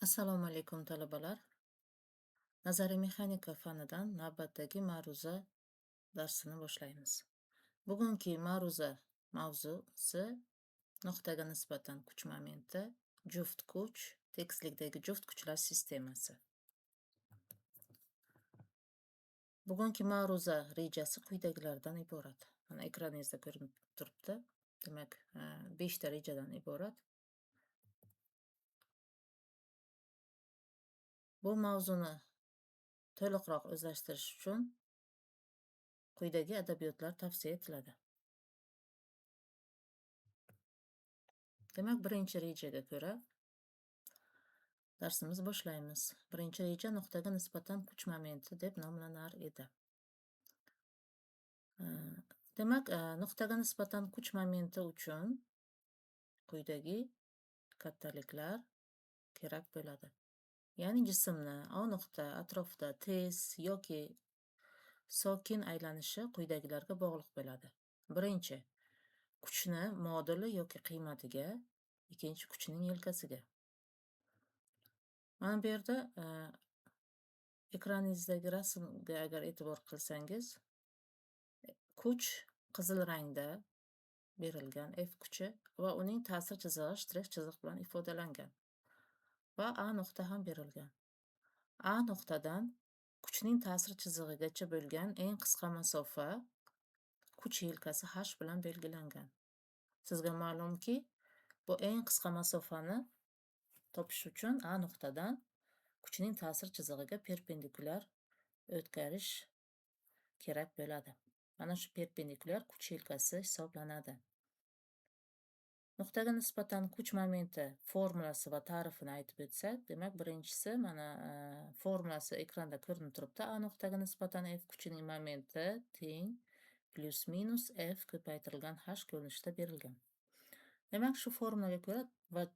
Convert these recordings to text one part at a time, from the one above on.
Assalomu alaykum talabalar. Nazariy mexanika fanidan navbatdagi ma'ruza darsini boshlaymiz. Bugungi ma'ruza mavzusi nuqtaga nisbatan kuch momenti, juft kuch, tekislikdagi juft kuchlar sistemasi. Bugungi ma'ruza rejasi quyidagilardan iborat. Mana ekraningizda ko'rinib turibdi. Demak, 5 ta rejadan iborat. Bu mavzuni to'liqroq o'zlashtirish uchun quyidagi adabiyotlar tavsiya etiladi. Demak, birinchi rejaga ko'ra darsimiz boshlaymiz. Birinchi reja nuqtaga nisbatan kuch momenti deb nomlanar edi. Demak, nuqtaga nisbatan kuch momenti uchun quyidagi kattaliklar kerak bo'ladi. Ya'ni jismni O nuqta atrofida tez yoki sokin aylanishi quyidagilarga bog'liq bo'ladi. Birinchi, kuchni moduli yoki qiymatiga, ikkinchi kuchning yelkasiga. Mana bu yerda ekraningizdagi rasmga agar e'tibor qilsangiz, kuch qizil rangda berilgan F kuchi va uning ta'sir chizig'i shtrix chiziq bilan ifodalangan. Va A nuqta ham berilgan. A nuqtadan kuchning ta'sir chizig'igacha bo'lgan eng qisqa masofa kuch yelkasi H bilan belgilangan. Sizga ma'lumki, bu eng qisqa masofani topish uchun A nuqtadan kuchning ta'sir chizig'iga perpendikulyar o'tkazish kerak bo'ladi. Mana shu perpendikulyar kuch yelkasi hisoblanadi. Nuqtaga nisbatan kuch momenti formulasi va ta'rifini aytib o'tsak, demak, birinchisi mana formulasi ekranda ko'rinib turibdi. A nuqtaga nisbatan F kuchining momenti teng plus minus F ko'paytirilgan H ko'rinishida berilgan. Demak, shu formulaga ko'ra va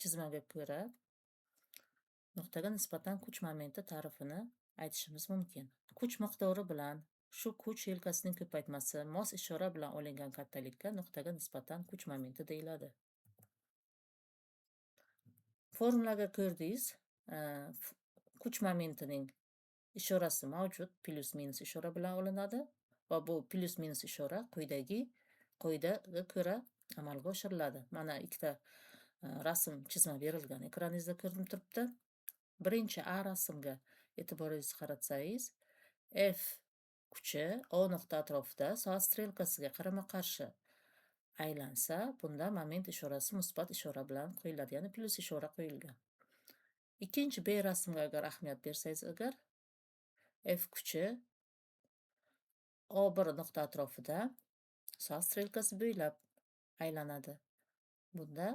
chizmaga ko'ra nuqtaga nisbatan kuch momenti ta'rifini aytishimiz mumkin. Kuch miqdori bilan shu kuch yelkasining ko'paytmasi mos ishora bilan olingan kattalikka nuqtaga nisbatan kuch momenti deyiladi. Formulaga ko'rdingiz, kuch momentining ishorasi mavjud, plus minus ishora bilan olinadi va bu plus minus ishora quyidagi qoidaga ko'ra amalga oshiriladi. Mana ikkita rasm chizma berilgan, ekraningizda ko'rinib turibdi. Birinchi A rasmga e'tiboringizni qaratsangiz, F kuchi O nuqta atrofida soat strelkasiga qarama-qarshi aylansa, bunda moment ishorasi musbat ishora bilan qo'yiladi, ya'ni plus ishora qo'yilgan. Ikkinchi B rasmga agar ahamiyat bersangiz, agar F kuchi O1 nuqta atrofida soat strelkasi bo'ylab aylanadi. Bunda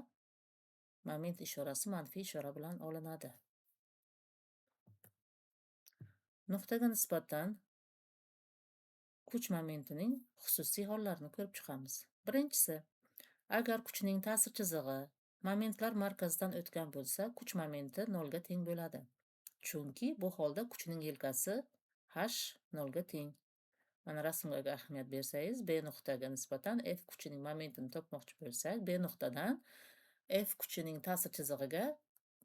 moment ishorasi manfiy ishora bilan olinadi. Nuqtaga nisbatan kuch momentining xususiy hollarini ko'rib chiqamiz. Birinchisi, agar kuchning ta'sir chizig'i momentlar markazidan o'tgan bo'lsa, kuch momenti nolga teng bo'ladi. Chunki bu holda kuchning yelkasi H nolga teng. Mana rasmga agar ahamiyat bersangiz, B nuqtaga nisbatan F kuchining momentini topmoqchi bo'lsak, B nuqtadan F kuchining ta'sir chizig'iga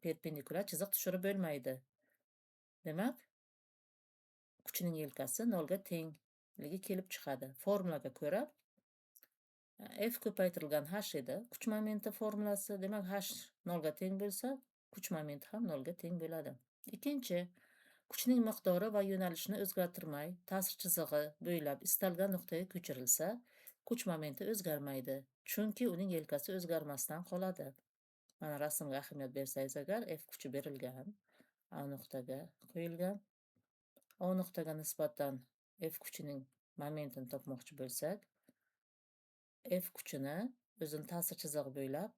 perpendikulyar chiziq tushirib bo'lmaydi. Demak, kuchning yelkasi nolga tengligi kelib chiqadi. Formulaga ko'ra F ko'paytirilgan H edi kuch momenti formulasi. Demak, H nolga teng bo'lsa, kuch momenti ham nolga teng bo'ladi. Ikkinchi, kuchning miqdori va yo'nalishini o'zgartirmay, ta'sir chizig'i bo'ylab istalgan nuqtaga ko'chirilsa, kuch momenti o'zgarmaydi, chunki uning yelkasi o'zgarmasdan qoladi. Mana rasmga ahamiyat bersangiz agar F kuchi berilgan, A nuqtaga qo'yilgan. O nuqtaga nisbatan F kuchining momentini topmoqchi bo'lsak, F kuchini o'zini ta'sir chizig'i bo'ylab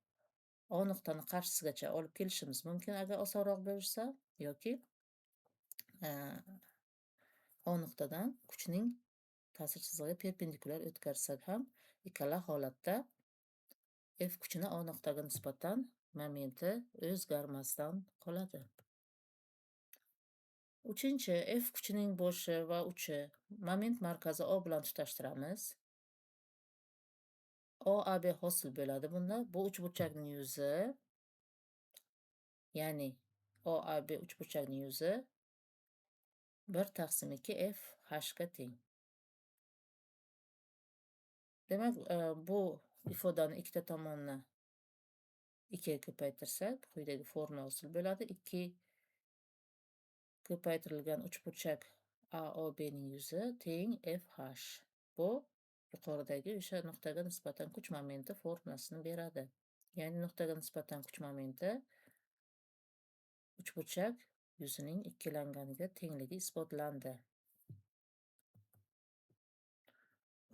O nuqtani qarshisigacha olib kelishimiz mumkin agar osonroq bo'lsa, yoki O nuqtadan kuchning ta'sir chizig'iga perpendikulyar o'tkazsak ham ikkala holatda F kuchini O nuqtaga nisbatan momenti o'zgarmasdan qoladi. Uchinchi, F kuchining boshi va uchi moment markazi O bilan tutashtiramiz. OAB hosil bo'ladi bunda. Bu uchburchakning yuzi, ya'ni OAB uchburchakning yuzi 1 taqsim 2 F H ga teng. Demak, bu ifodani ikkita tomonni 2 ga ko'paytirsak, quyidagi formula hosil bo'ladi. 2 ko'paytirilgan uchburchak AOB ning yuzi teng FH. Bu yuqoridagi o'sha nuqtaga nisbatan kuch momenti formulasini beradi. Ya'ni nuqtaga nisbatan kuch momenti uchburchak yuzining ikkilanganiga tengligi isbotlandi.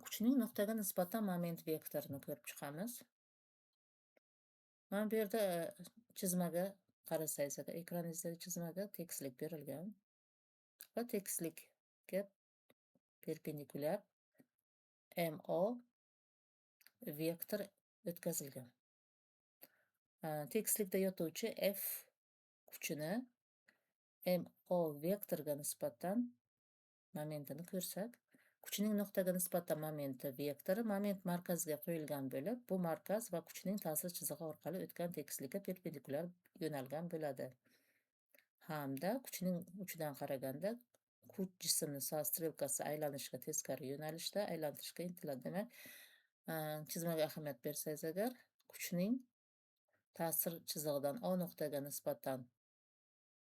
Kuchning nuqtaga nisbatan moment vektorini ko'rib chiqamiz. Mana bu yerda chizmaga qarasangiz, agar ekraningizdagi chizmaga tekislik berilgan va tekislikka perpendikulyar MO vektor o'tkazilgan. Tekislikda yotuvchi F kuchini MO vektorga nisbatan momentini ko'rsak, kuchning nuqtaga nisbatan momenti vektori moment markaziga qo'yilgan bo'lib, bu markaz va kuchning ta'sir chizig'i orqali o'tgan tekislikka perpendikulyar yo'nalgan bo'ladi. Hamda kuchning uchidan qaraganda kuch jismni soat strelkasi aylanishga teskari yo'nalishda aylantirishga intiladi. Demak, chizmaga ahamiyat bersangiz agar, kuchning ta'sir chizig'idan O nuqtaga nisbatan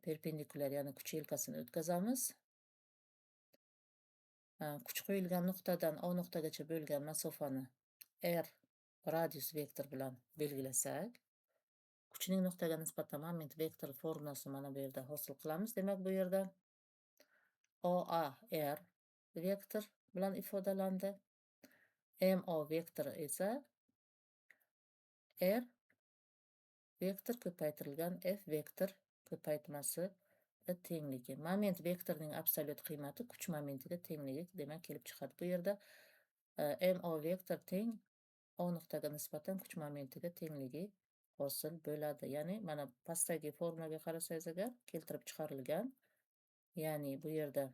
perpendikulyar, ya'ni kuch yelkasini o'tkazamiz. Kuch qo'yilgan nuqtadan O nuqtagacha bo'lgan masofani R radius vektor bilan belgilasak, kuchning nuqtaga nisbatan moment vektor formulasini mana bu yerda hosil qilamiz. Demak, bu yerda OAR vektor bilan ifodalandi. MO vektori esa R vektor ko'paytirilgan F vektor ko'paytmasi tengligi. Moment vektorining absolyut qiymati kuch momentiga tengligi demak kelib chiqadi. Bu yerda MO vektor teng O nuqtaga nisbatan kuch momentiga tengligi hosil bo'ladi. Ya'ni mana pastdagi formulaga qarasangiz agar keltirib chiqarilgan, ya'ni bu yerda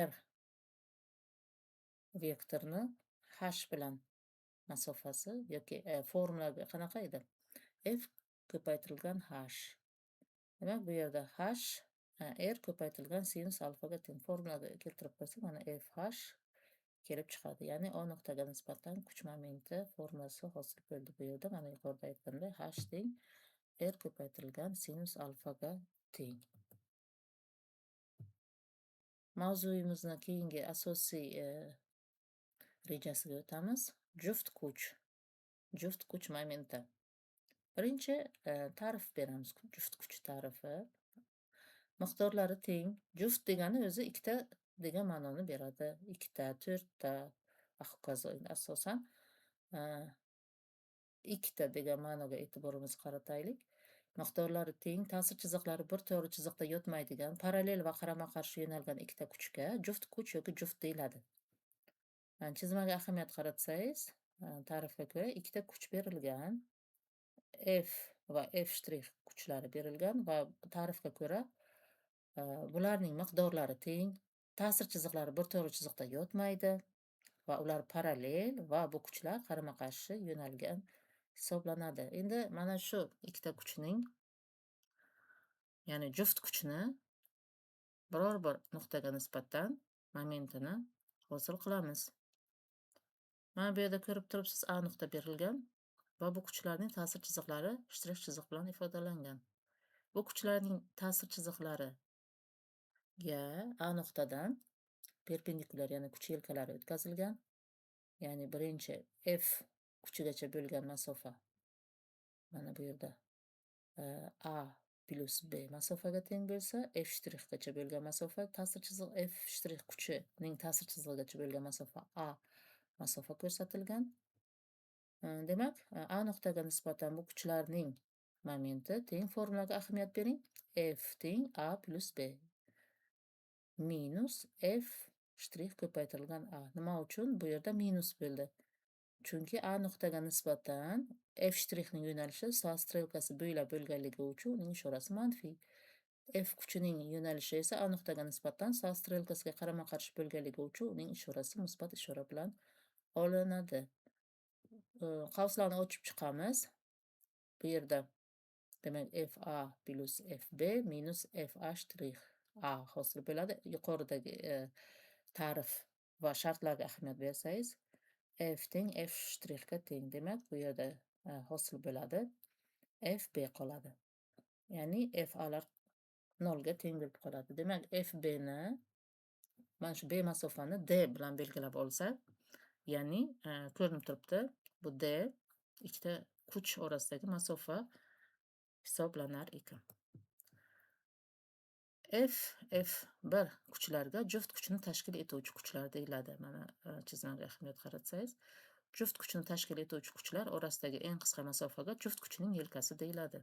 R vektorni H bilan masofasi yoki formulaga qanaqa edi? F ko'paytirilgan H. Demak, bu yerda H R ko'paytirilgan sinus alfaga teng. Formulaga keltirib qo'ysak, mana FH kelib chiqadi. Ya'ni O nuqtaga nisbatan kuch momenti formulasi hosil bo'ldi. Bu yerda mana yuqorida aytganday H teng R ko'paytirilgan sinus alfaga teng. Mavzuyimizni keyingi asosiy rejasiga o'tamiz. Juft kuch. Juft kuch momenti. Birinchi ta'rif beramiz. Juft kuch ta'rifi. Miqdorlari teng. Juft degani o'zi ikkita degan ma'noni beradi. Ikkita, to'rtta va hokazo. Endi asosan ikkita degan ma'noga e'tiborimizni qarataylik. Miqdorlari teng, ta'sir chiziqlari bir to'g'ri chiziqda yotmaydigan, parallel va qarama-qarshi yo'nalgan ikkita kuchga juft kuch yoki juft deyiladi. Chizmaga ahamiyat qaratsangiz, ta'rifga ko'ra ikkita kuch berilgan. F va F shtrix kuchlari berilgan va ta'rifga ko'ra bularning miqdorlari teng, ta'sir chiziqlari bir to'g'ri chiziqda yotmaydi va ular parallel va bu kuchlar qarama-qarshi yo'nalgan hisoblanadi. Endi mana shu ikkita kuchning, ya'ni juft kuchni biror bir nuqtaga nisbatan momentini hosil qilamiz. Mana bu yerda ko'rib turibsiz, A nuqta berilgan va bu kuchlarning ta'sir chiziqlari shtrix chiziq bilan ifodalangan. Bu kuchlarning ta'sir chiziqlariga A nuqtadan perpendikulyar, ya'ni kuch yelkalari o'tkazilgan. Ya'ni birinchi F kuchigacha bo'lgan masofa mana bu yerda A plus B masofaga teng bo'lsa, F shtrixgacha bo'lgan masofa ta'sir chizig'i F shtrix kuchining ta'sir chizig'igacha bo'lgan masofa A masofa ko'rsatilgan. Demak, A nuqtaga nisbatan bu kuchlarning momenti teng formulaga ahamiyat bering. F teng A plus B minus F shtrix ko'paytirilgan A. Nima uchun bu yerda minus bo'ldi? Chunki A nuqtaga nisbatan F shtrixning yo'nalishi soat strelkasi bo'ylab bo'lganligi uchun uning ishorasi manfiy. F kuchining yo'nalishi esa A nuqtaga nisbatan soat strelkasiga qarama-qarshi bo'lganligi uchun uning ishorasi musbat ishora bilan olinadi. Qavslarni ochib chiqamiz. Bu yerda Demak, FA plyus FB minus FA shtrix A hosil bo'ladi. Yuqoridagi ta'rif va shartlarga ahamiyat bersangiz, F teng F shtrixga teng. Demak, bu yerda hosil bo'ladi. FB qoladi. Ya'ni FAlar 0 ga teng bo'lib qoladi. Demak, FB ni, mana shu B masofani D bilan belgilab olsak, ya'ni ko'rinib turibdi, bu D ikkita kuch orasidagi masofa hisoblanar ekan. F, F1 kuchlarga juft kuchni tashkil etuvchi kuchlar deyiladi. Mana chizmaga ahamiyat qaratsangiz, juft kuchni tashkil etuvchi kuchlar orasidagi eng qisqa masofaga juft kuchning yelkasi deyiladi.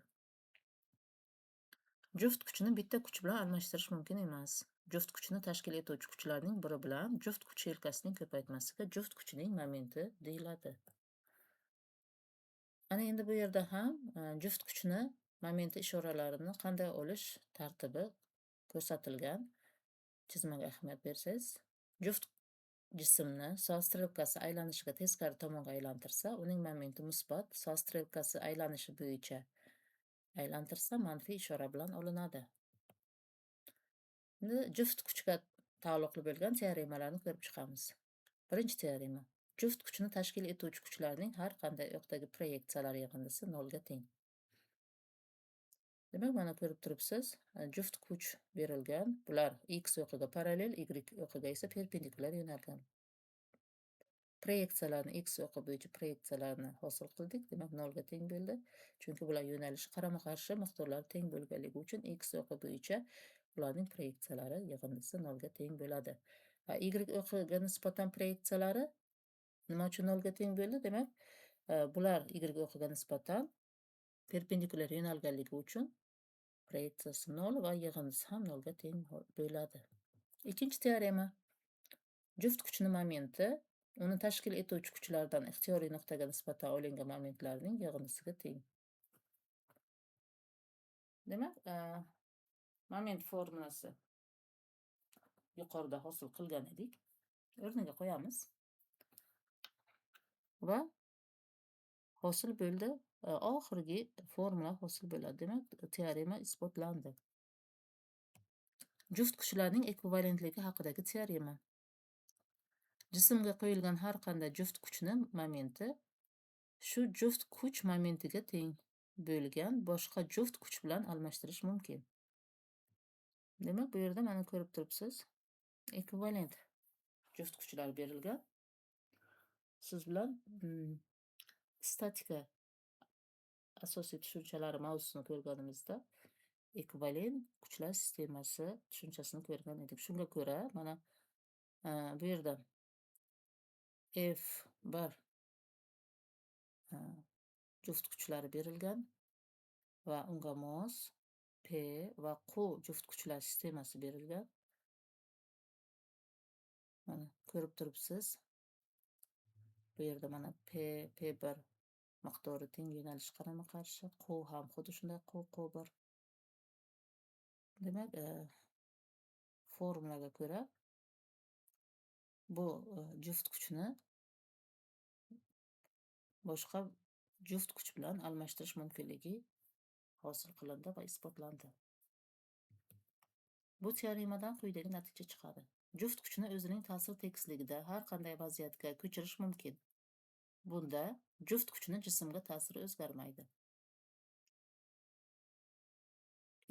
Juft kuchni bitta kuch bilan almashtirish mumkin emas. Juft kuchni tashkil etuvchi kuchlarning biri bilan juft kuch yelkasining ko'paytmasiga juft kuchning momenti deyiladi. Ana endi bu yerda ham juft kuchni momenti ishoralarini qanday olish tartibi ko'rsatilgan. Chizmaga ahamiyat bersangiz, juft jismni soat strelkasi aylanishiga teskari tomonga aylantirsa, uning momenti musbat, soat strelkasi aylanishi bo'yicha aylantirsa, manfiy ishora bilan olinadi. Endi juft kuchga taalluqli bo'lgan teoremalarni ko'rib chiqamiz. Birinchi teorema. Juft kuchni tashkil etuvchi kuchlarning har qanday o'qdagi proyeksiyalar yig'indisi 0 ga teng. Demak, mana ko'rib turibsiz, juft kuch berilgan. Bular x o'qiga parallel, y o'qiga esa perpendikulyar yo'nalgan. Proyeksiyalarni x o'qi bo'yicha proyeksiyalarni hosil qildik. Demak, 0 ga teng bo'ldi. Chunki bular yo'nalishi qarama-qarshi miqdorlari teng bo'lganligi uchun x o'qi bo'yicha ularning proyeksiyalari yig'indisi 0 ga teng bo'ladi. Va y o'qiga nisbatan proyeksiyalari nima uchun 0 ga teng bo'ldi? Demak, bular y o'qiga nisbatan perpendikulyar yo'nalganligi uchun proyeksiyasi 0 va yig'indisi ham 0 ga teng bo'ladi. Ikkinchi teorema. Juft kuchni momenti uni tashkil etuvchi kuchlardan ixtiyoriy nuqtaga nisbatan olingan momentlarning yig'indisiga teng. Demak, moment formulasi yuqorida hosil qilgan edik. O'rniga qo'yamiz. Va hosil bo'ldi. Oxirgi formula hosil bo'ladi. Demak, teorema isbotlandi. Juft kuchlarning ekvivalentligi haqidagi teorema. Jismga qo'yilgan har qanday juft kuchni momenti shu juft kuch momentiga teng bo'lgan boshqa juft kuch bilan almashtirish mumkin. Demak, bu yerda mana ko'rib turibsiz, ekvivalent juft kuchlar berilgan. Siz bilan statika asosiy tushunchalari mavzusini ko'rganimizda ekvivalent kuchlar sistemasi tushunchasini ko'rgan edik. Shunga ko'ra, mana bu yerda F1 juft kuchlari berilgan va unga mos P va Q juft kuchlar sistemasi berilgan. Mana ko'rib turibsiz. Bu yerda mana P, P1 miqdori teng, yo'nalish qarama-qarshi, Q ham xuddi shunday Q, Q1. Demak, formulaga ko'ra bu juft kuchni boshqa juft kuch bilan almashtirish mumkinligi hosil qilindi va isbotlandi. Bu teoremadan quyidagi natija chiqadi. Juft kuchni o'zining ta'sir tekisligida har qanday vaziyatga ko'chirish mumkin. Bunda juft kuchni jismga ta'siri o'zgarmaydi.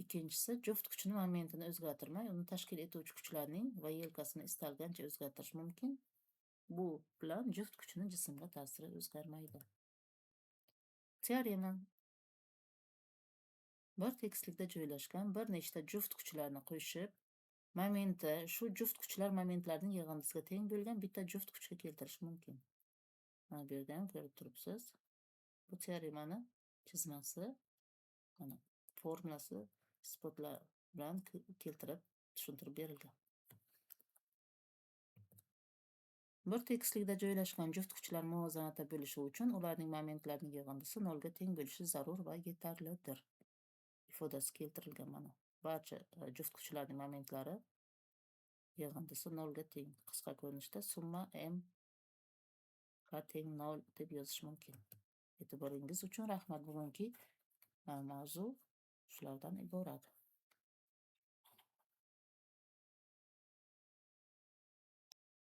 Ikkinchisi, juft kuchni momentini o'zgartirmay, uni tashkil etuvchi kuchlarning va yelkasini istalgancha o'zgartirish mumkin. Bu bilan juft kuchni jismga ta'siri o'zgarmaydi. Teorema. Bir tekislikda joylashgan bir nechta juft kuchlarni qo'shib, momenti shu juft kuchlar momentlarining yig'indisiga teng bo'lgan bitta juft kuchga keltirish mumkin. Mana bu yerda ham ko'rib turibsiz. Bu teoremani chizmasi, mana formulasi isbotlar bilan keltirib tushuntirib berilgan. Bir tekislikda joylashgan juft kuchlar muvozanatda bo'lishi uchun ularning momentlarining yig'indisi 0 ga teng bo'lishi zarur va yetarlidir. Ifodasi keltirilgan mana. Barcha juft kuchlarning momentlari yig'indisi 0 ga teng. Qisqa ko'rinishda summa m k teng 0 deb yozish mumkin. E'tiboringiz uchun rahmat. Bugungi Mavzu shulardan iborat.